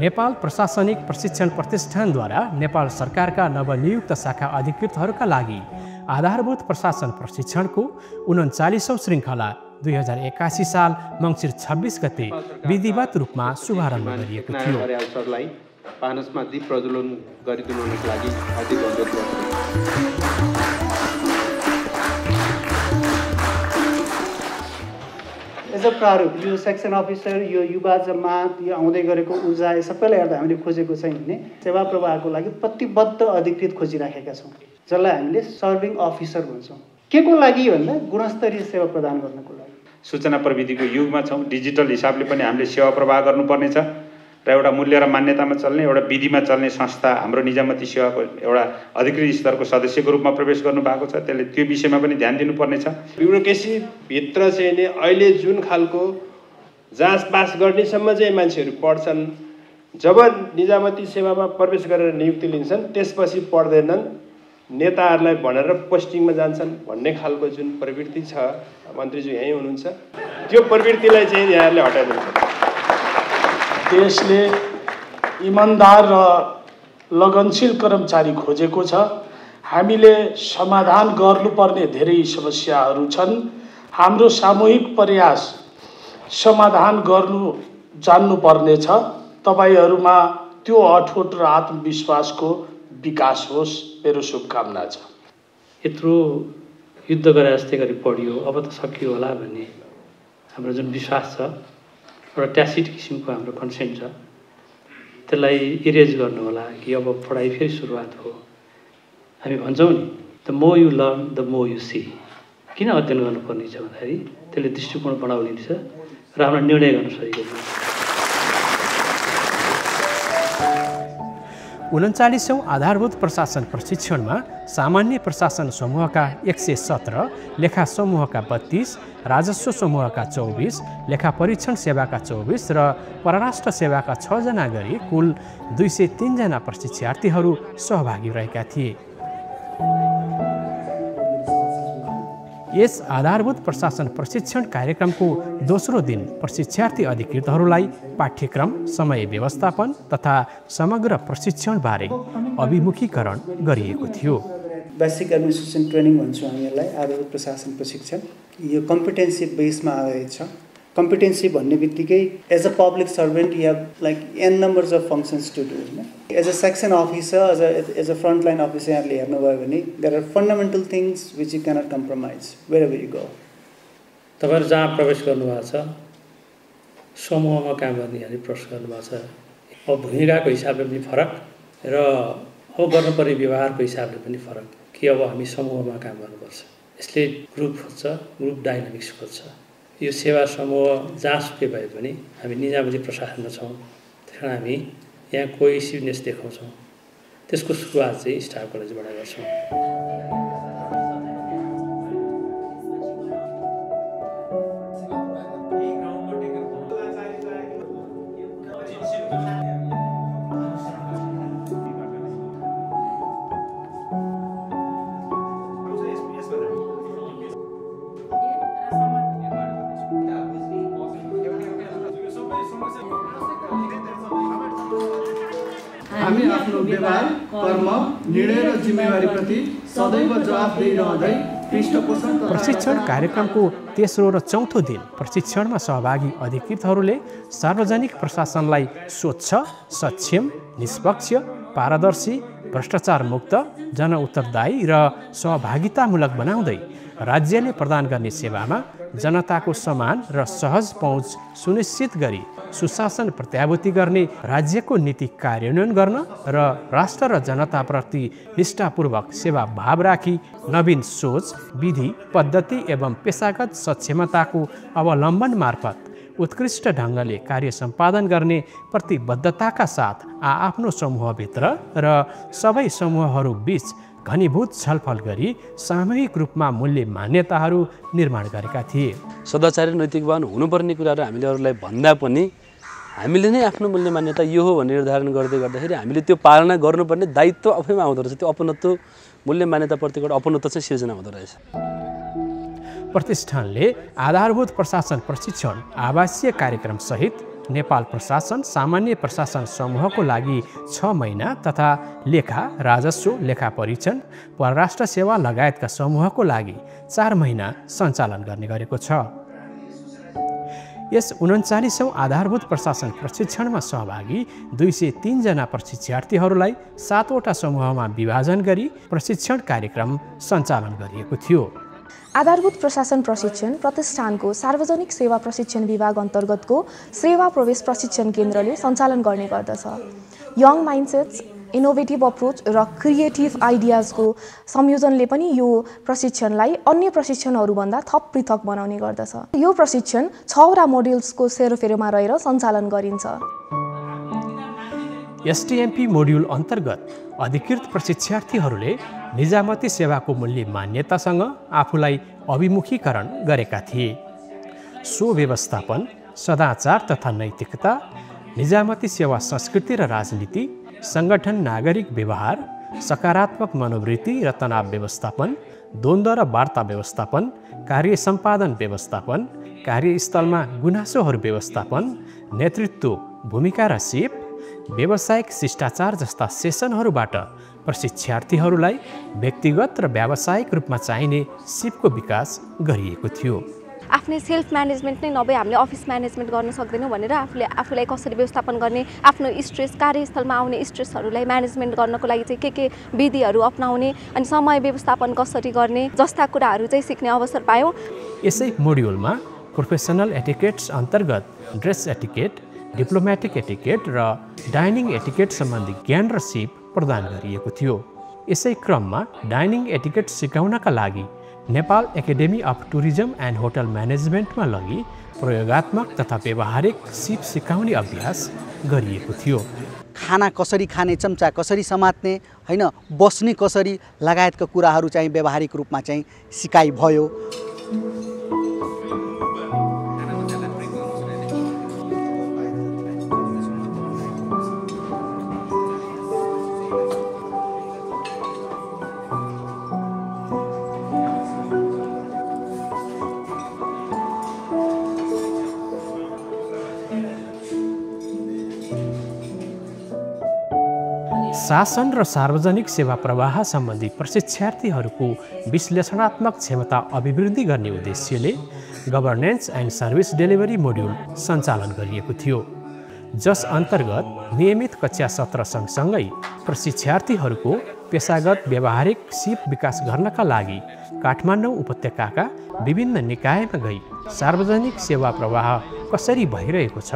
नेपाल प्रशासनिक प्रशिक्षण प्रतिष्ठानद्वारा नेपाल सरकारका नवनियुक्त शाखा अधिकृतहरूका लागि आधारभूत प्रशासन प्रशिक्षणको 39औं श्रृङ्खला 2081 साल मङ्सिर 26 गते विधिवत रूपमा शुभारम्भ गरिएको थियो। पानसमा दीप प्रज्वलन गरिदिनुको लागि हार्दिक अनुरोध गर्छु। एज अ प्रारूप यो सेक्सन अफिसर यो युवा जमात यो आउँदै गरेको ऊर्जा सबैलाई हेर्दा हामीले खोजेको चाहिँ भने सेवा प्रवाहको लागि प्रतिबद्ध अधिकृत खोजिराखेका छौँ, जसलाई हामीले सर्भिङ अफिसर भन्छौँ। के को लागि भन्दा गुणस्तरीय सेवा प्रदान गर्नको लागि। सूचना प्रविधिको युगमा छौँ, डिजिटल हिसाबले पनि हामीले सेवा प्रवाह गर्नुपर्नेछ र एउटा मूल्य र मान्यतामा चल्ने एउटा विधिमा चल्ने संस्था हाम्रो निजामती सेवाको एउटा अधिकृत स्तरको सदस्यको रूपमा प्रवेश गर्नु भएको छ। त्यसले त्यो विषयमा पनि ध्यान दिनुपर्नेछ। ब्युरोक्रेसी भित्र चाहिँ नि अहिले जुन खालको जाँच पास गर्नेसम्म चाहिँ मान्छेहरू पढ्छन्, जब निजामती सेवामा प्रवेश गरेर नियुक्ति लिन्छन् त्यसपछि पढ्दैनन्, नेताहरूलाई भनेर पोस्टिङमा जान्छन् भन्ने खालको जुन प्रवृत्ति छ, मन्त्रीज्यू यहीँ हुनुहुन्छ, त्यो प्रवृत्तिलाई चाहिँ यहाँहरूले हटाइदिनुहुन्छ। देशले इमानदार र लगनशील कर्मचारी खोजेको छ। हामीले समाधान गर्नुपर्ने धेरै समस्याहरू छन्। हाम्रो सामूहिक प्रयास समाधान गर्नु जान्नुपर्नेछ। तपाईहरुमा त्यो अठोट र आत्मविश्वासको विकास होस्, मेरो शुभकामना छ। यत्रो युद्ध गरे जस्तै गरी पढियो, अब त सकियो होला भन्ने हाम्रो जुन विश्वास छ, एउटा ट्यासिट किसिमको हाम्रो कन्सेन्ट छ, त्यसलाई इरेज गर्नु होला कि अब पढाइ फेरि सुरुवात हो। हामी भन्छौँ नि, the more you learn the more you see. किन अध्ययन गर्नुपर्ने छ भन्दाखेरि त्यसले दृष्टिकोण बढाउने छ र हाम्रो निर्णय गर्न सकेको छ। 39औं आधारभूत प्रशासन प्रशिक्षणमा सामान्य प्रशासन समूहका 117, लेखा समूहका 32, राजस्व समूहका 24, लेखा परीक्षण सेवाका 24 र परराष्ट्र सेवाका 6 जना गरी कुल 203 जना प्रशिक्षार्थीहरू सहभागी रहेका थिए। यस आधारभूत प्रशासन प्रशिक्षण कार्यक्रमको दोस्रो दिन प्रशिक्षार्थी अधिकृतहरूलाई पाठ्यक्रम, समय व्यवस्थापन तथा समग्र प्रशिक्षणबारे अभिमुखीकरण गरिएको थियो। बेसिक एडमिनिस्ट्रेसन ट्रेनिङ भन्छौँ हामी यसलाई, आधारभूत प्रशासन प्रशिक्षण। यो कम्पिटेन्सी बेसमा आएको छ। कम्पिटेन्सी भन्ने बित्तिकै as a public servant you have like an numbers of functions to do होइन। As a section officer, as a front line officer यहाँले हेर्नुभयो भने there are fundamental things which you cannot compromise wherever you go. तपाईँहरू जहाँ प्रवेश गर्नुभएको छ, समूहमा काम गर्ने यहाँले प्रवेश गर्नुभएको छ। अब भूमिकाको हिसाबले पनि फरक र अब गर्नुपर्ने व्यवहारको हिसाबले पनि फरक कि अब हामी समूहमा काम गर्नुपर्छ। यसले ग्रुप खोज्छ, ग्रुप डाइनामिक्स खोज्छ। यो सेवा समूह जहाँसुकै भए पनि हामी निजामती प्रशासनमा छौँ, त्यस कारण हामी यहाँ कोहेसिभनेस देखाउँछौँ। त्यसको सुरुवात चाहिँ स्टाफ कलेजबाट गर्छौँ। हामी आफ्नो व्यवहार, कर्म, निर्णय र जिम्मेवारीप्रति सदैव जवाफदेही रहँदै पृष्ठपोषण। प्रशिक्षण कार्यक्रमको तेस्रो र चौथो दिन प्रशिक्षणमा सहभागी अधिकृतहरूले सार्वजनिक प्रशासनलाई स्वच्छ, सक्षम, निष्पक्ष, पारदर्शी, भ्रष्टाचार मुक्त, जनउत्तरदायी र सहभागितामूलक बनाउँदै राज्यले प्रदान गर्ने सेवामा जनताको समान र सहज पहुँच सुनिश्चित गरी सुशासन प्रत्याभूति गर्ने राज्यको नीति कार्यान्वयन गर्न र राष्ट्र र जनताप्रति निष्ठापूर्वक सेवा भाव राखी नवीन सोच, विधि, पद्धति एवं पेशागत सक्षमताको अवलम्बन मार्फत उत्कृष्ट ढङ्गले कार्य सम्पादन गर्ने प्रतिबद्धताका साथ आफ्नो समूहभित्र र सबै समूहहरू बीच घनीभूत छलफल गरी सामूहिक रूपमा मूल्य मान्यताहरू निर्माण गरेका थिए। सदाचारी नैतिकवान हुनुपर्ने कुराहरू हामीले अरूलाई भन्दा पनि हामीले नै आफ्नो मूल्य मान्यता यो हो भनेर निर्धारण गर्दै गर्दाखेरि हामीले त्यो पालना गर्नुपर्ने दायित्व आफैमा आउँदो रहेछ। त्यो अपनत्व, मूल्य मान्यताप्रतिको अपनत्व चाहिँ सिर्जना हुँदो रहेछ। प्रतिष्ठानले आधारभूत प्रशासन प्रशिक्षण आवासीय कार्यक्रम सहित नेपाल प्रशासन सामान्य प्रशासन समूहको लागि 6 महिना तथा लेखा, राजस्व, लेखा परीक्षण, परराष्ट्र सेवा लगायतका समूहको लागि 4 महिना सञ्चालन गर्ने गरेको छ। यस 39औं आधारभूत प्रशासन प्रशिक्षणमा सहभागी 203 जना प्रशिक्षार्थीहरूलाई 7 वटा समूहमा विभाजन गरी प्रशिक्षण कार्यक्रम सञ्चालन गरिएको थियो। आधारभूत प्रशासन प्रशिक्षण प्रतिष्ठानको सार्वजनिक सेवा प्रशिक्षण विभाग अन्तर्गतको सेवा प्रवेश प्रशिक्षण केन्द्रले सञ्चालन गर्ने गर्दछ। यङ माइन्डसेट्स, इनोभेटिभ अप्रोच र क्रिएटिभ आइडियाजको संयोजनले पनि यो प्रशिक्षणलाई अन्य प्रशिक्षणहरूभन्दा थप पृथक बनाउने गर्दछ। यो प्रशिक्षण 6 वटा मोड्युल्सको सेरोफेरोमा रहेर सञ्चालन गरिन्छ। एसटिएमपी मोड्युल अन्तर्गत अधिकृत प्रशिक्षार्थीहरूले निजामती सेवाको मूल्य मान्यतासँग आफूलाई अभिमुखीकरण गरेका थिए। सुव्यवस्थापन, सदाचार तथा नैतिकता, निजामती सेवा संस्कृति र राजनीति, सङ्गठन नागरिक व्यवहार, सकारात्मक मनोवृत्ति र तनाव व्यवस्थापन, द्वन्द्व र वार्ता व्यवस्थापन, कार्य सम्पादन व्यवस्थापन, कार्यस्थलमा गुनासोहरू व्यवस्थापन, नेतृत्व भूमिका र सिप, व्यावसायिक शिष्टाचार जस्ता सेसनहरूबाट प्रशिक्षार्थीहरूलाई व्यक्तिगत र व्यावसायिक रूपमा चाहिने सिपको विकास गरिएको थियो। आफ्नै सेल्फ म्यानेजमेन्ट नै नभए हामीले अफिस म्यानेजमेन्ट गर्न सक्दैनौँ भनेर आफूलाई कसरी व्यवस्थापन गर्ने, आफ्नो स्ट्रेस, कार्यस्थलमा आउने स्ट्रेसहरूलाई म्यानेजमेन्ट गर्नको लागि चाहिँ के विधिहरू अपनाउने अनि समय व्यवस्थापन कसरी गर्ने जस्ता कुराहरू चाहिँ सिक्ने अवसर पायौँ। यसै मोड्युलमा प्रोफेसनल एटिकेट्स अन्तर्गत ड्रेस एटिकेट, डिप्लोमेटिक एटिकेट र डाइनिङ एटिकेट सम्बन्धी ज्ञान र सिप प्रदान गरिएको थियो। यसै क्रममा डाइनिङ एटिकेट सिकाउनका लागि Nepal Academy of Tourism and Hotel म्यानेजमेन्टमा लगी प्रयोगात्मक तथा व्यावहारिक सिप सिकाउने अभ्यास गरिएको थियो। खाना कसरी खाने, चम्चा कसरी समात्ने, हैन, बस्ने कसरी लगायतका कुराहरू चाहिँ व्यावहारिक रूपमा चाहिँ सिकाइ भयो। शासन र सार्वजनिक सेवा प्रवाह सम्बन्धी प्रशिक्षार्थीहरूको विश्लेषणात्मक क्षमता अभिवृद्धि गर्ने उद्देश्यले governance and service delivery module सञ्चालन गरिएको थियो, जस अन्तर्गत नियमित कक्षा सत्र सँगसँगै प्रशिक्षार्थीहरूको पेशागत व्यावहारिक सिप विकास गर्नका लागि काठमाडौँ उपत्यकाका विभिन्न निकायमा गई सार्वजनिक सेवा प्रवाह कसरी भइरहेको छ,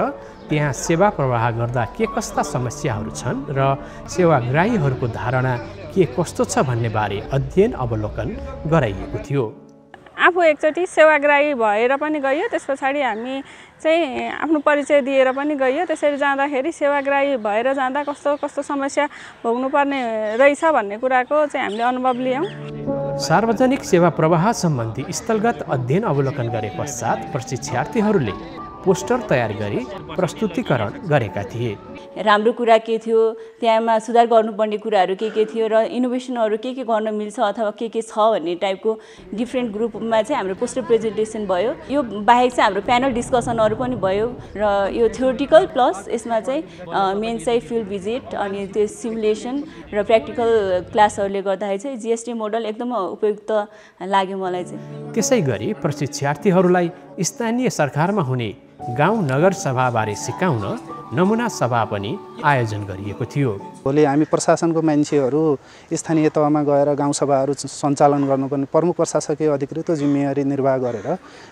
त्यहाँ सेवा प्रवाह गर्दा के कस्ता समस्याहरू छन् र सेवाग्राहीहरूको धारणा के कस्तो छ भन्ने बारे अध्ययन अवलोकन गराइएको थियो। आफू एकचोटि सेवाग्राही भएर पनि गयो, त्यस पछाडि हामी चाहिँ आफ्नो परिचय दिएर पनि गयो। त्यसरी जाँदाखेरि सेवाग्राही भएर जाँदा कस्तो कस्तो समस्या भोग्नुपर्ने रहेछ भन्ने कुराको चाहिँ हामीले अनुभव लियौँ। सार्वजनिक सेवा प्रवाह सम्बन्धी स्थलगत अध्ययन अवलोकन गरे पश्चात प्रशिक्षार्थीहरूले पोस्टर तयार गरी प्रस्तुतिकरण गरेका थिए। राम्रो कुरा के थियो, त्यहाँमा सुधार गर्नुपर्ने कुराहरू के थियो र इनोभेसनहरू के गर्न मिल्छ अथवा के छ भन्ने टाइपको डिफ्रेन्ट ग्रुपमा चाहिँ हाम्रो पोस्टर प्रेजेन्टेसन भयो। यो बाहेक चाहिँ हाम्रो प्यानल डिस्कसनहरू पनि भयो र यो थ्योरिटिकल प्लस यसमा चाहिँ मेन चाहिँ फिल्ड भिजिट अनि त्यो सिमुलेसन र प्र्याक्टिकल क्लासहरूले गर्दाखेरि चाहिँ जिएसटी मोडल एकदम उपयुक्त लाग्यो मलाई चाहिँ। त्यसै गरी प्रशिक्षार्थीहरूलाई स्थानीय सरकारमा हुने गाउँ नगर सभाबारे सिकाउन नमुना सभा पनि आयोजन गरिएको थियो। भोलि हामी प्रशासनको मान्छेहरू स्थानीय तहमा गएर गाउँसभाहरू सञ्चालन गर्नुपर्ने प्रमुख प्रशासकीय अधिकृत जिम्मेवारी निर्वाह गरेर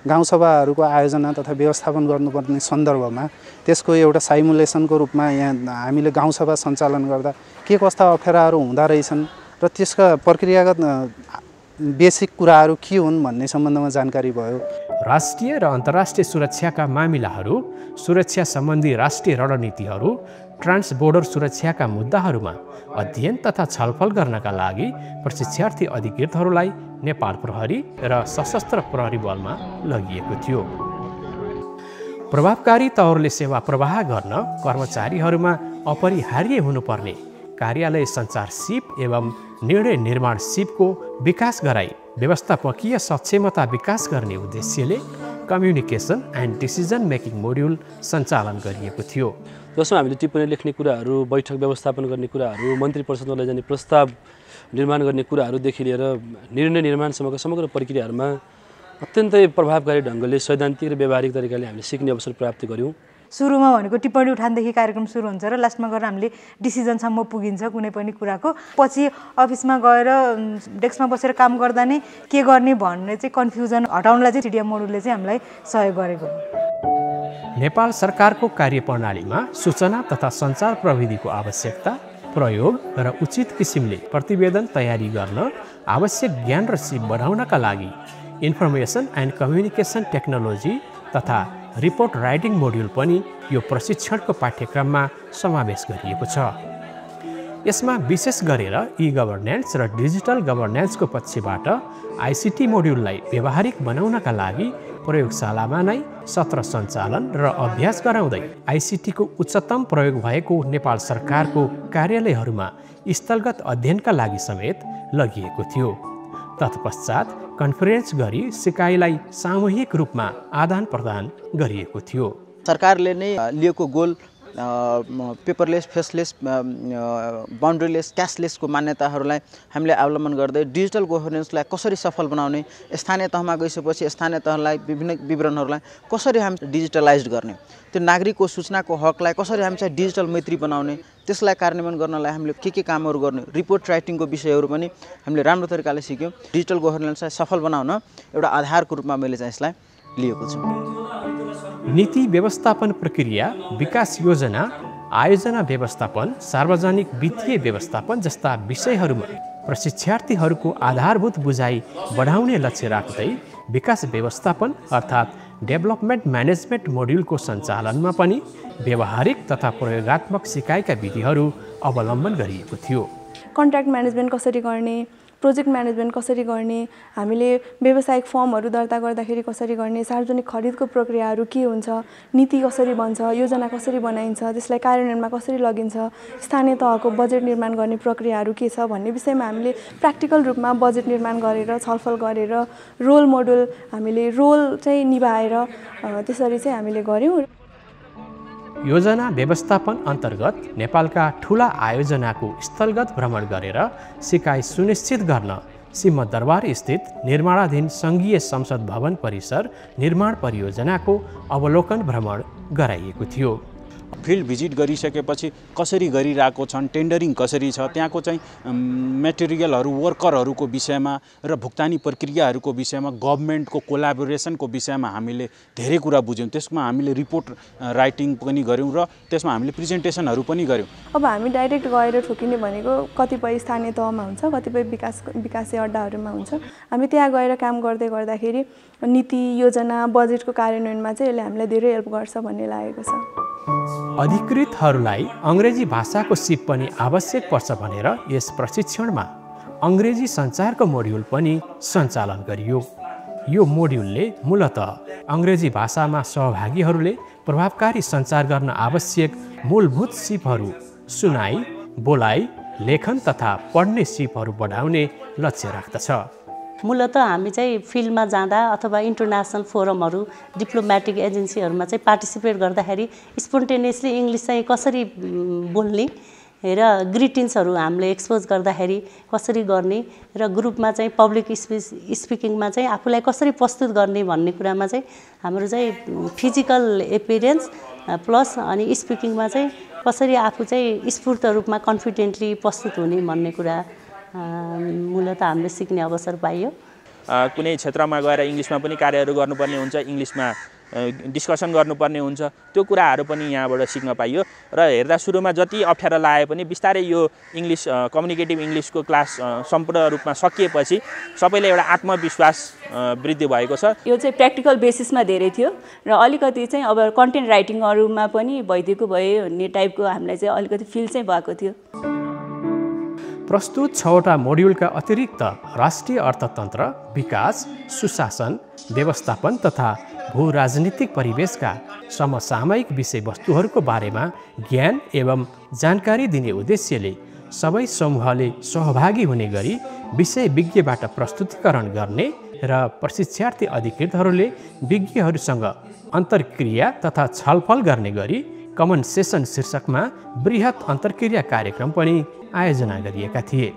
गाउँसभाहरूको आयोजना तथा व्यवस्थापन गर्नुपर्ने सन्दर्भमा त्यसको एउटा साइमुलेसनको रूपमा यहाँ हामीले गाउँसभा सञ्चालन गर्दा के कस्ता अप्ठ्याराहरू हुँदा रहेछन् र त्यसका प्रक्रियागत बेसिक कुराहरू के हुन् भन्ने सम्बन्धमा जानकारी भयो। राष्ट्रिय र अन्तर्राष्ट्रिय सुरक्षाका मामिलाहरू, सुरक्षा सम्बन्धी राष्ट्रिय रणनीतिहरू, ट्रान्सबोर्डर सुरक्षाका मुद्दाहरूमा अध्ययन तथा छलफल गर्नका लागि प्रशिक्षार्थी अधिकृतहरूलाई नेपाल प्रहरी र सशस्त्र प्रहरी बलमा लगिएको थियो। प्रभावकारी तौरले सेवा प्रवाह गर्न कर्मचारीहरूमा अपरिहार्य हुनुपर्ने कार्यालय सञ्चार सिप एवं निर्णय निर्माण सिपको विकास गराई व्यवस्थापकीय सक्षमता विकास गर्ने उद्देश्यले communication and decision making module सञ्चालन गरिएको थियो। जसमा हामीले टिप्पणी लेख्ने कुराहरू, बैठक व्यवस्थापन गर्ने कुराहरू, मन्त्री परिषदमा लैजाने प्रस्ताव निर्माण गर्ने कुराहरूदेखि लिएर निर्णय निर्माणसम्मका समग्र प्रक्रियाहरूमा अत्यन्तै प्रभावकारी ढङ्गले सैद्धान्तिक र व्यावहारिक तरिकाले हामीले सिक्ने अवसर प्राप्त गऱ्यौँ। सुरुमा भनेको टिप्पणी उठानदेखि कार्यक्रम सुरु हुन्छ र लास्टमा गएर हामीले डिसिजनसम्म पुगिन्छ कुनै पनि कुराको। पछि अफिसमा गएर डेस्कमा बसेर काम गर्दा नै के गर्ने भन्ने चाहिँ कन्फ्युजन हटाउनलाई चाहिँ सिडिएम मोडुलले चाहिँ हामीलाई सहयोग गरेको हो। नेपाल सरकारको कार्यप्रणालीमा सूचना तथा सञ्चार प्रविधिको आवश्यकता, प्रयोग र उचित किसिमले प्रतिवेदन तयारी गर्न आवश्यक ज्ञान र सिप बढाउनका लागि इन्फर्मेसन एन्ड कम्युनिकेसन टेक्नोलोजी तथा रिपोर्ट राइटिङ मोड्युल पनि यो प्रशिक्षणको पाठ्यक्रममा समावेश गरिएको छ। यसमा विशेष गरेर ई गभर्नेन्स र डिजिटल गभर्नेन्सको पक्षबाट आइसिटी मोड्युललाई व्यावहारिक बनाउनका लागि प्रयोगशालामा नै सत्र सञ्चालन र अभ्यास गराउँदै आइसिटीको उच्चतम प्रयोग भएको नेपाल सरकारको कार्यालयहरूमा स्थलगत अध्ययनका लागि समेत लगिएको थियो। तत्पश्चात कन्फरेन्स गरी सिकाइलाई सामूहिक रूपमा आदान प्रदान गरिएको थियो। सरकारले नै लिएको गोल पेपरलेस, फेसलेस, बाउन्ड्रीलेस, क्यासलेसको मान्यताहरूलाई हामीले अवलम्बन गर्दै डिजिटल गभर्नेन्सलाई कसरी सफल बनाउने, स्थानीय तहमा गइसकेपछि स्थानीय तहलाई विभिन्न विवरणहरूलाई कसरी हामी डिजिटलाइज गर्ने, त्यो नागरिकको सूचनाको हकलाई कसरी हामी चाहिँ डिजिटल मैत्री बनाउने, त्यसलाई कार्यान्वयन गर्नलाई हामीले के कामहरू गर्ने, रिपोर्ट राइटिङको विषयहरू पनि हामीले राम्रो तरिकाले सिक्यौँ। डिजिटल गभर्नेन्सलाई सफल बनाउन एउटा आधारको रूपमा मैले चाहिँ यसलाई लिएको छु। नीति व्यवस्थापन प्रक्रिया, विकास योजना, आयोजना व्यवस्थापन, सार्वजनिक वित्तीय व्यवस्थापन जस्ता विषयहरूमा प्रशिक्षार्थीहरूको आधारभूत बुझाइ बढाउने लक्ष्य राख्दै विकास व्यवस्थापन अर्थात् डेभलपमेन्ट म्यानेजमेन्ट मोड्युलको सञ्चालनमा पनि व्यावहारिक तथा प्रयोगात्मक सिकाइका विधिहरू अवलम्बन गरिएको थियो। कन्ट्र्याक्ट म्यानेजमेन्ट कसरी गर्ने, प्रोजेक्ट म्यानेजमेन्ट कसरी गर्ने, हामीले व्यावसायिक फर्महरू दर्ता गर्दाखेरि कसरी गर्ने, सार्वजनिक खरिदको प्रक्रियाहरू के हुन्छ, नीति कसरी बन्छ, योजना कसरी बनाइन्छ, त्यसलाई कार्यान्वयनमा कसरी लगिन्छ, स्थानीय तहको बजेट निर्माण गर्ने प्रक्रियाहरू के छ भन्ने विषयमा हामीले प्र्याक्टिकल रूपमा बजेट निर्माण गरेर छलफल गरेर रोल मोडल हामीले रोल चाहिँ निभाएर त्यसरी चाहिँ हामीले गऱ्यौँ। योजना व्यवस्थापन अन्तर्गत नेपालका ठुला आयोजनाको स्थलगत भ्रमण गरेर सिकाइ सुनिश्चित गर्न सिंहदरबार स्थित निर्माणाधीन सङ्घीय संसद भवन परिसर निर्माण परियोजनाको अवलोकन भ्रमण गराइएको थियो। फिल्ड भिजिट गरिसकेपछि कसरी गरिरहेको छन्, टेन्डरिङ कसरी छ, त्यहाँको चाहिँ मेटेरियलहरू, वर्करहरूको विषयमा र भुक्तानी प्रक्रियाहरूको विषयमा, गभर्मेन्टको कोलाबोरेसनको विषयमा हामीले धेरै कुरा बुझ्यौँ। त्यसमा हामीले रिपोर्ट राइटिङ पनि गऱ्यौँ र त्यसमा हामीले प्रेजेन्टेसनहरू पनि गऱ्यौँ। अब हामी डाइरेक्ट गएर ठोकिने भनेको कतिपय स्थानीय तहमा हुन्छ, कतिपय विकासे अड्डाहरूमा हुन्छ। हामी त्यहाँ गएर काम गर्दै गर्दाखेरि नीति, योजना, बजेटको कार्यान्वयनमा चाहिँ यसले हामीलाई धेरै हेल्प गर्छ भन्ने लागेको छ। अधिकृतहरूलाई अङ्ग्रेजी भाषाको सिप पनि आवश्यक पर्छ भनेर यस प्रशिक्षणमा अङ्ग्रेजी सञ्चारको मोड्युल पनि सञ्चालन गरियो। यो मोड्युलले मूलतः अङ्ग्रेजी भाषामा सहभागीहरूले प्रभावकारी सञ्चार गर्न आवश्यक मूलभूत सिपहरू, सुनाइ, बोलाइ, लेखन तथा पढ्ने सिपहरू बढाउने लक्ष्य राख्दछ। मूलतः हामी चाहिँ फिल्डमा जाँदा अथवा इन्टरनेसनल फोरमहरू, डिप्लोमेटिक एजेन्सीहरूमा चाहिँ पार्टिसिपेट गर्दाखेरि स्पोन्टेनियसली इङ्ग्लिस चाहिँ कसरी बोल्ने र ग्रिटिङ्सहरू हामीले एक्सपोज गर्दाखेरि कसरी गर्ने र ग्रुपमा चाहिँ पब्लिक स्पिकिङमा चाहिँ आफूलाई कसरी प्रस्तुत गर्ने भन्ने कुरामा चाहिँ हाम्रो चाहिँ फिजिकल एपियरेन्स प्लस अनि स्पिकिङमा चाहिँ कसरी आफू चाहिँ स्फूर्त रूपमा कन्फिडेन्टली प्रस्तुत हुने भन्ने कुरा मूलतः हामीले सिक्ने अवसर पाइयो। कुनै क्षेत्रमा गएर इङ्ग्लिसमा पनि कार्यहरू गर्नुपर्ने हुन्छ, इङ्ग्लिसमा डिस्कसन गर्नुपर्ने हुन्छ, त्यो कुराहरू पनि यहाँबाट सिक्न पाइयो। र हेर्दा सुरुमा जति अप्ठ्यारो लागे पनि बिस्तारै यो इङ्ग्लिस कम्युनिकेटिभ इङ्ग्लिसको क्लास सम्पूर्ण रूपमा सकिएपछि सबैले एउटा आत्मविश्वास वृद्धि भएको छ। यो चाहिँ प्र्याक्टिकल बेसिसमा धेरै थियो र अलिकति चाहिँ अब कन्टेन्ट राइटिङहरूमा पनि भइदिएको भए भन्ने टाइपको हामीलाई चाहिँ अलिकति फिल चाहिँ भएको थियो। प्रस्तुत 6वटा मोड्युलका अतिरिक्त राष्ट्रिय अर्थतन्त्र, विकास, सुशासन, व्यवस्थापन तथा भू राजनीतिक परिवेशका समसामयिक विषयवस्तुहरूको बारेमा ज्ञान एवं जानकारी दिने उद्देश्यले सबै समूहले सहभागी हुने गरी विषय विज्ञबाट प्रस्तुतीकरण गर्ने र प्रशिक्षार्थी अधिकृतहरूले विज्ञहरूसँग अन्तर्क्रिया तथा छलफल गर्ने गरी कमन सेसन शीर्षकमा बृहत अन्तर्क्रिया कार्यक्रम पनि आयोजना गरिएका थिए।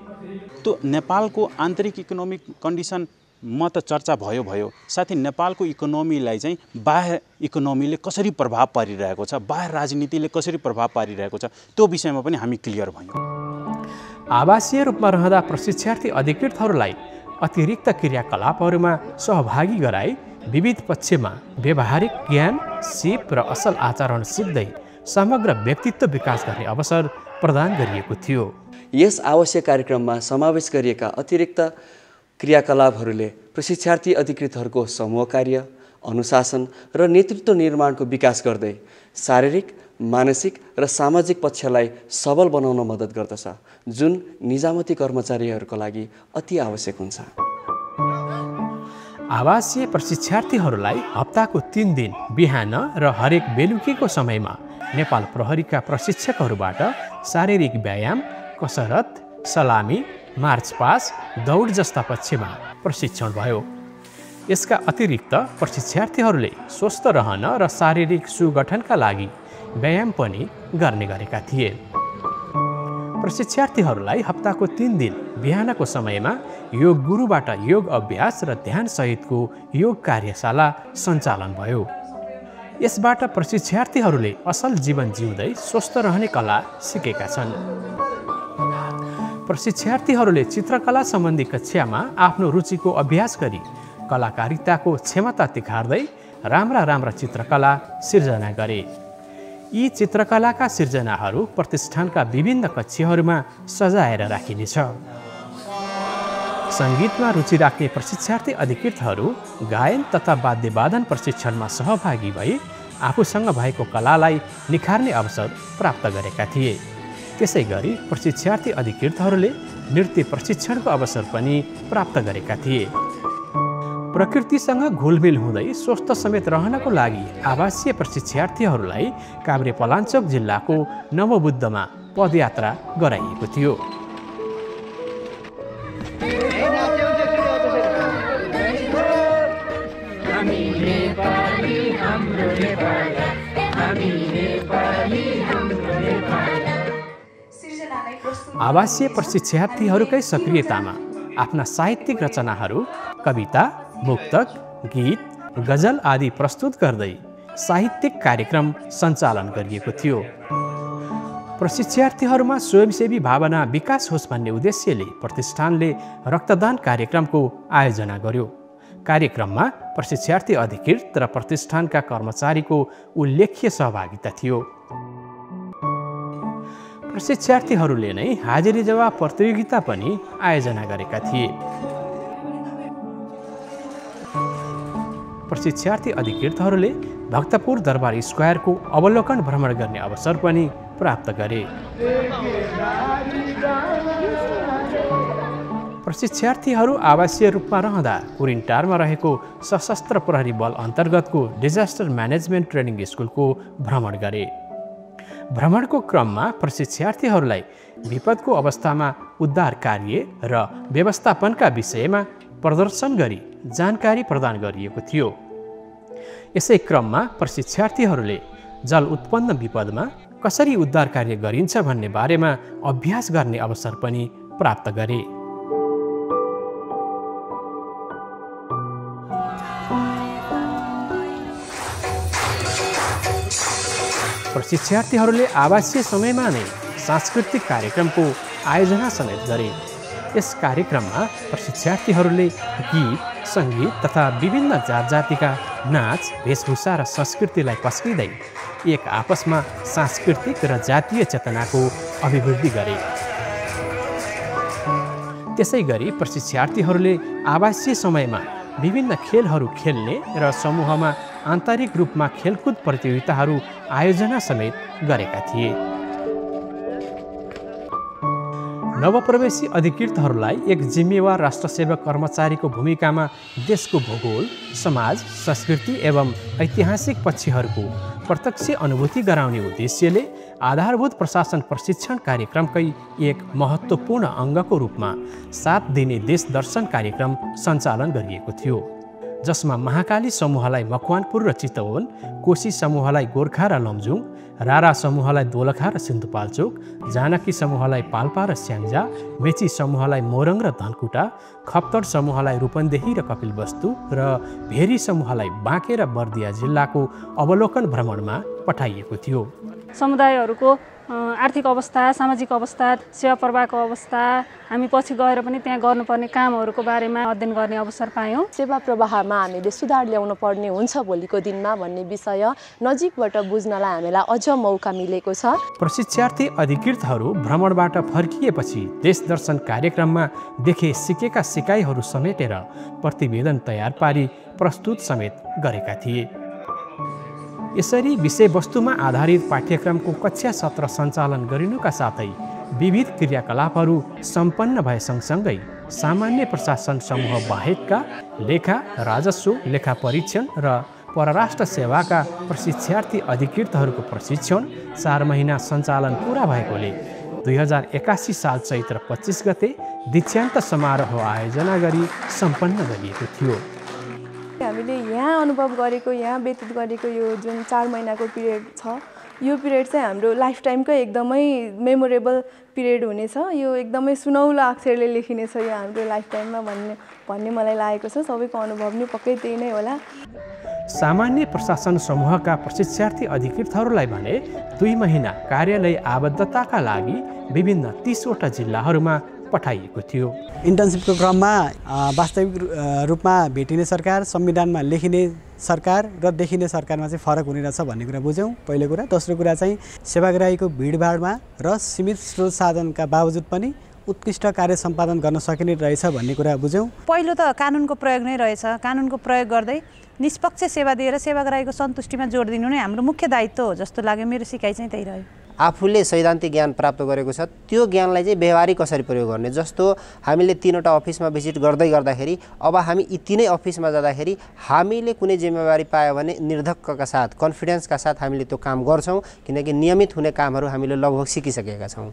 त्यो नेपालको आन्तरिक इकोनोमिक कन्डिसन म त चर्चा भयो साथै नेपालको इकोनोमीलाई चाहिँ बाह्य इकोनोमीले कसरी प्रभाव पारिरहेको छ, बाह्य राजनीतिले कसरी प्रभाव पारिरहेको छ, त्यो विषयमा पनि हामी क्लियर भयौँ। आवासीय रूपमा रहँदा प्रशिक्षार्थी अधिकृतहरूलाई अतिरिक्त क्रियाकलापहरूमा सहभागी गराई विविध पक्षमा व्यावहारिक ज्ञान, सिप र असल आचरण सिक्दै समग्र व्यक्तित्व विकास गर्ने अवसर प्रदान गरिएको थियो। यस आवश्यक कार्यक्रममा समावेश गरिएका अतिरिक्त क्रियाकलापहरूले प्रशिक्षार्थी अधिकृतहरूको समूह कार्य, अनुशासन र नेतृत्व निर्माणको विकास गर्दै शारीरिक, मानसिक र सामाजिक पक्षलाई सबल बनाउन मद्दत गर्दछ, जुन निजामती कर्मचारीहरूको लागि अति आवश्यक हुन्छ। आवासीय प्रशिक्षार्थीहरूलाई हप्ताको 3 दिन बिहान र हरेक बेलुकीको समयमा नेपाल प्रहरीका प्रशिक्षकहरूबाट शारीरिक व्यायाम, कसरत, सलामी, मार्चपास, दौड जस्ता पक्षमा प्रशिक्षण भयो। यसका अतिरिक्त प्रशिक्षार्थीहरूले स्वस्थ रहन र शारीरिक सुगठनका लागि व्यायाम पनि गर्ने गरेका थिए। प्रशिक्षार्थीहरूलाई हप्ताको 3 दिन बिहानको समयमा योग गुरुबाट योग अभ्यास र ध्यान सहितको योग कार्यशाला सञ्चालन भयो। यसबाट प्रशिक्षार्थीहरूले असल जीवन जिउँदै स्वस्थ रहने कला सिकेका छन्। प्रशिक्षार्थीहरूले चित्रकला सम्बन्धी कक्षामा आफ्नो रुचिको अभ्यास गरी कलाकारिताको क्षमता तिखार्दै राम्रा चित्रकला सिर्जना गरे। यी चित्रकलाका सिर्जनाहरू प्रतिष्ठानका विभिन्न कक्षाहरूमा सजाएर राखिनेछ। सङ्गीतमा रुचि राख्ने प्रशिक्षार्थी अधिकृतहरू गायन तथा वाद्यवादन प्रशिक्षणमा सहभागी भई आफूसँग भएको कलालाई निखार्ने अवसर प्राप्त गरेका थिए। त्यसै गरी प्रशिक्षार्थी अधिकृतहरूले नृत्य प्रशिक्षणको अवसर पनि प्राप्त गरेका थिए। प्रकृतिसँग घुलमिल हुँदै स्वस्थ समेत रहनको लागि आवासीय प्रशिक्षार्थीहरूलाई काभ्रेपलाञ्चोक जिल्लाको नवबुद्धमा पदयात्रा गराइएको थियो। आवासीय प्रशिक्षार्थीहरूकै सक्रियतामा आफ्ना साहित्यिक रचनाहरू, कविता, मुक्तक, गीत, गजल आदि प्रस्तुत गर्दै साहित्यिक कार्यक्रम सञ्चालन गरिएको थियो। प्रशिक्षार्थीहरूमा स्वयंसेवी भावना विकास होस् भन्ने उद्देश्यले प्रतिष्ठानले रक्तदान कार्यक्रमको आयोजना गर्यो। कार्यक्रममा प्रशिक्षार्थी अधिकृत र प्रतिष्ठानका कर्मचारीको उल्लेख्य सहभागिता थियो। प्रशिक्षार्थीहरूले नै हाजिरी जवाब प्रतियोगिता पनि आयोजना गरेका थिए। प्रशिक्षार्थी अधिकृतहरूले भक्तपुर दरबार स्क्वायरको अवलोकन भ्रमण गर्ने अवसर पनि प्राप्त गरे। प्रशिक्षार्थीहरू आवासीय रूपमा रहँदा कुरिन्टारमा रहेको सशस्त्र प्रहरी बल अन्तर्गतको डिजास्टर म्यानेजमेन्ट ट्रेनिङ स्कुलको भ्रमण गरे। भ्रमणको क्रममा प्रशिक्षार्थीहरूलाई विपदको अवस्थामा उद्धार कार्य र व्यवस्थापनका विषयमा प्रदर्शन गरी जानकारी प्रदान गरिएको थियो। यसै क्रममा प्रशिक्षार्थीहरूले जल उत्पन्न विपदमा कसरी उद्धार कार्य गरिन्छ भन्ने बारेमा अभ्यास गर्ने अवसर पनि प्राप्त गरे। प्रशिक्षार्थीहरूले आवासीय समयमा नै सांस्कृतिक कार्यक्रमको आयोजना समेत गरे। यस कार्यक्रममा प्रशिक्षार्थीहरूले गीत, सङ्गीत तथा विभिन्न जात जातिका नाच, वेशभूषा र संस्कृतिलाई पस्किँदै एक आपसमा सांस्कृतिक र जातीय चेतनाको अभिवृद्धि गरे। त्यसै गरी प्रशिक्षार्थीहरूले आवासीय समयमा विभिन्न खेलहरू खेल्ने र समूहमा आन्तरिक रूपमा खेलकुद प्रतियोगिताहरू आयोजना समेत गरेका थिए। नवप्रवेशी अधिकृतहरूलाई एक जिम्मेवार राष्ट्रसेवक कर्मचारीको भूमिकामा देशको भूगोल, समाज, संस्कृति एवं ऐतिहासिक पक्षहरूको प्रत्यक्ष अनुभूति गराउने उद्देश्यले आधारभूत प्रशासन प्रशिक्षण कार्यक्रमकै एक महत्त्वपूर्ण अङ्गको रूपमा 7 दिने देश दर्शन कार्यक्रम सञ्चालन गरिएको थियो, जसमा महाकाली समूहलाई मकवानपुर र चितवन, कोशी समूहलाई गोर्खा र लमजुङ, रारा समूहलाई दोलखा र सिन्धुपाल्चोक, जानकी समूहलाई पाल्पा र स्याङ्जा, मेची समूहलाई मोरङ र धनकुटा, खप्तड समूहलाई रूपन्देही र कपिलवस्तु र भेरी समूहलाई बाँके र बर्दिया जिल्लाको अवलोकन भ्रमणमा पठाइएको थियो। समुदायहरूको आर्थिक अवस्था, सामाजिक अवस्था, सेवा प्रवाहको अवस्था, हामी पछि गएर पनि त्यहाँ गर्नुपर्ने कामहरूको बारेमा अध्ययन गर्ने अवसर पायौँ। सेवा प्रवाहमा हामीले सुधार ल्याउनु पर्ने हुन्छ भोलिको दिनमा भन्ने विषय नजिकबाट बुझ्नलाई हामीलाई अझ मौका मिलेको छ। प्रशिक्षार्थी अधिकृतहरू भ्रमणबाट फर्किएपछि देश दर्शन कार्यक्रममा देखे सिकेका सिकाइहरू समेटेर प्रतिवेदन तयार पारी प्रस्तुत समेत गरेका थिए। यसरी विषयवस्तुमा आधारित पाठ्यक्रमको कक्षा सत्र सञ्चालन गरिनुका साथै विविध क्रियाकलापहरू सम्पन्न भए सँगसँगै सामान्य प्रशासन समूह बाहेकका लेखा, राजस्व, लेखा परीक्षण र परराष्ट्र सेवाका प्रशिक्षार्थी अधिकृतहरूको प्रशिक्षण 4 महिना सञ्चालन पुरा भएकोले 2081 साल चैत्र 25 गते दीक्षान्त समारोह आयोजना गरी सम्पन्न गरिएको थियो। हामीले यहाँ अनुभव गरेको, यहाँ व्यतीत गरेको यो जुन 4 महिनाको पिरियड छ, यो पिरियड चाहिँ हाम्रो लाइफ टाइमकै एकदमै मेमोरेबल पिरियड हुनेछ। यो एकदमै सुनौलो अक्षरले लेखिनेछ यो हाम्रो लाइफ टाइममा भन्ने मलाई लागेको छ। सबैको अनुभव नि पक्कै त्यही नै होला। सामान्य प्रशासन समूहका प्रशिक्षार्थी अधिकृतहरूलाई भने 2 महिना कार्यालय आबद्धताका लागि विभिन्न 30 वटा जिल्लाहरूमा पठाइएको थियो। इन्टर्नसिपको क्रममा वास्तविक रूपमा भेटिने सरकार, संविधानमा लेखिने सरकार र देखिने सरकारमा चाहिँ फरक हुने रहेछ भन्ने कुरा बुझ्यौँ पहिलो कुरा। दोस्रो कुरा चाहिँ सेवाग्राहीको भिडभाडमा र सीमित स्रोत साधनका बावजुद पनि उत्कृष्ट कार्य सम्पादन गर्न सकिने रहेछ भन्ने कुरा बुझ्यौँ। पहिलो त कानुनको प्रयोग नै रहेछ। कानुनको प्रयोग गर्दै निष्पक्ष सेवा दिएर सेवाग्राहीको सन्तुष्टिमा जोड दिनु नै हाम्रो मुख्य दायित्व हो जस्तो लाग्यो। मेरो सिकाइ चाहिँ त्यही रह्यो। आफूले सैद्धान्तिक ज्ञान प्राप्त गरेको छ, त्यो ज्ञानलाई चाहिँ व्यवहारिक कसरी प्रयोग गर्ने। जस्तो हामीले 3वटा अफिसमा भिजिट गर्दाखेरि अब हामी यी 3 अफिसमा जाँदाखेरि हामीले कुनै जिम्मेवारी पायो भने निर्धक्कका साथ, कन्फिडेन्सका साथ हामीले त्यो काम गर्छौँ, किनकि नियमित हुने कामहरू हामीले लगभग सिकिसकेका छौँ।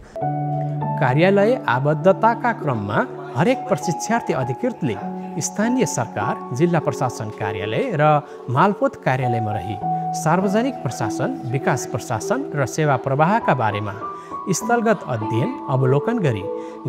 कार्यालय आबद्धताका क्रममा हरेक प्रशिक्षार्थी अधिकृतले स्थानीय सरकार, जिल्ला प्रशासन कार्यालय र मालपोत कार्यालयमा रही सार्वजनिक प्रशासन, विकास प्रशासन र सेवा प्रवाहका बारेमा स्थलगत अध्ययन, अवलोकन गरी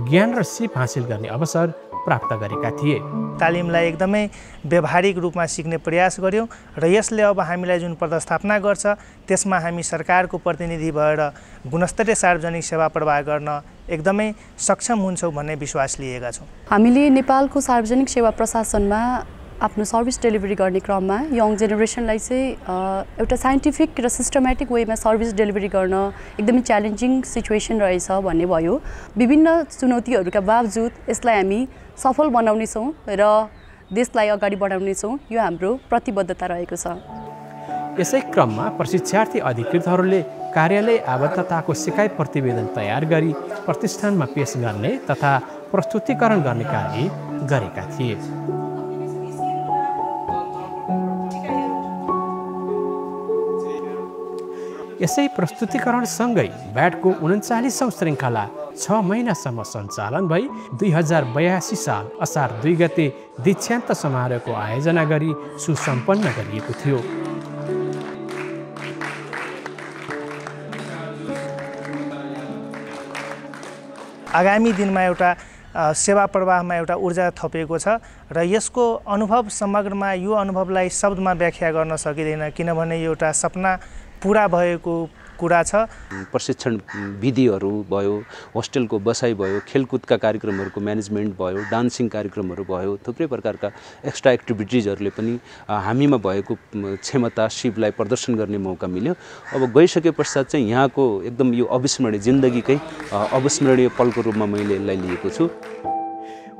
ज्ञान र सिप हासिल गर्ने अवसर प्राप्त गरेका थिए। तालिमलाई एकदमै व्यवहारिक रूपमा सिक्ने प्रयास गर्यौँ र यसले अब हामीलाई जुन पदस्थापना गर्छ त्यसमा हामी सरकारको प्रतिनिधि भएर गुणस्तरीय सार्वजनिक सेवा प्रवाह गर्न एकदमै सक्षम हुन्छौँ भन्ने विश्वास लिएका छौँ। हामीले नेपालको सार्वजनिक सेवा प्रशासनमा आफ्नो सर्भिस डेलिभरी गर्ने क्रममा यङ जेनेरेसनलाई चाहिँ एउटा साइन्टिफिक र सिस्टमेटिक वेमा सर्भिस डेलिभरी गर्न एकदमै च्यालेन्जिङ सिचुएसन रहेछ भन्ने भयो। विभिन्न चुनौतीहरूका बावजुद यसलाई हामी सफल बनाउनेछौँ र देशलाई अगाडि बढाउनेछौँ, यो हाम्रो प्रतिबद्धता रहेको छ। यसै क्रममा प्रशिक्षार्थी अधिकृतहरूले कार्यालय आबद्धताको सिकाइ प्रतिवेदन तयार गरी प्रतिष्ठानमा पेश गर्ने तथा प्रस्तुतिकरण गर्ने कार्य गरेका थिए। यसै प्रस्तुतिकरणसँगै ब्याटको 39औं श्रृङ्खला 6 महिनासम्म सञ्चालन भई 2082 साल असार 2 गते दीक्षान्त समारोहको आयोजना गरी सुसम्पन्न गरिएको थियो। आगामी दिनमा एउटा सेवा प्रवाहमा एउटा ऊर्जा थपिएको छ र यसको अनुभव समग्रमा यो अनुभवलाई शब्दमा व्याख्या गर्न सकिँदैन, किनभने यो एउटा सपना पुरा भएको कुरा छ। प्रशिक्षण विधिहरू भयो, होस्टेलको बसाइ भयो, खेलकुदका कार्यक्रमहरूको म्यानेजमेन्ट भयो, डान्सिङ कार्यक्रमहरू भयो, थुप्रै प्रकारका एक्स्ट्रा एक्टिभिटिजहरूले पनि हामीमा भएको क्षमता सिपलाई प्रदर्शन गर्ने मौका मिल्यो। अब गइसके पश्चात चाहिँ यहाँको एकदम यो अविस्मरणीय जिन्दगीकै अविस्मरणीय पलको रूपमा मैले यसलाई लिएको छु।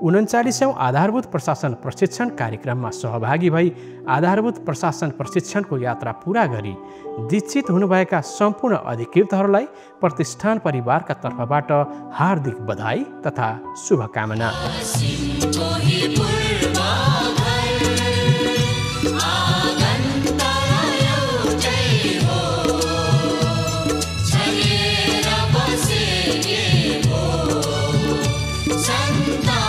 39औं आधारभूत प्रशासन प्रशिक्षण कार्यक्रममा सहभागी भई आधारभूत प्रशासन प्रशिक्षणको यात्रा पूरा गरी दीक्षित हुनुभएका सम्पूर्ण अधिकृतहरूलाई प्रतिष्ठान परिवारका तर्फबाट हार्दिक बधाई तथा शुभकामना। आगन्तरा एउटै हो, छले सुन्दा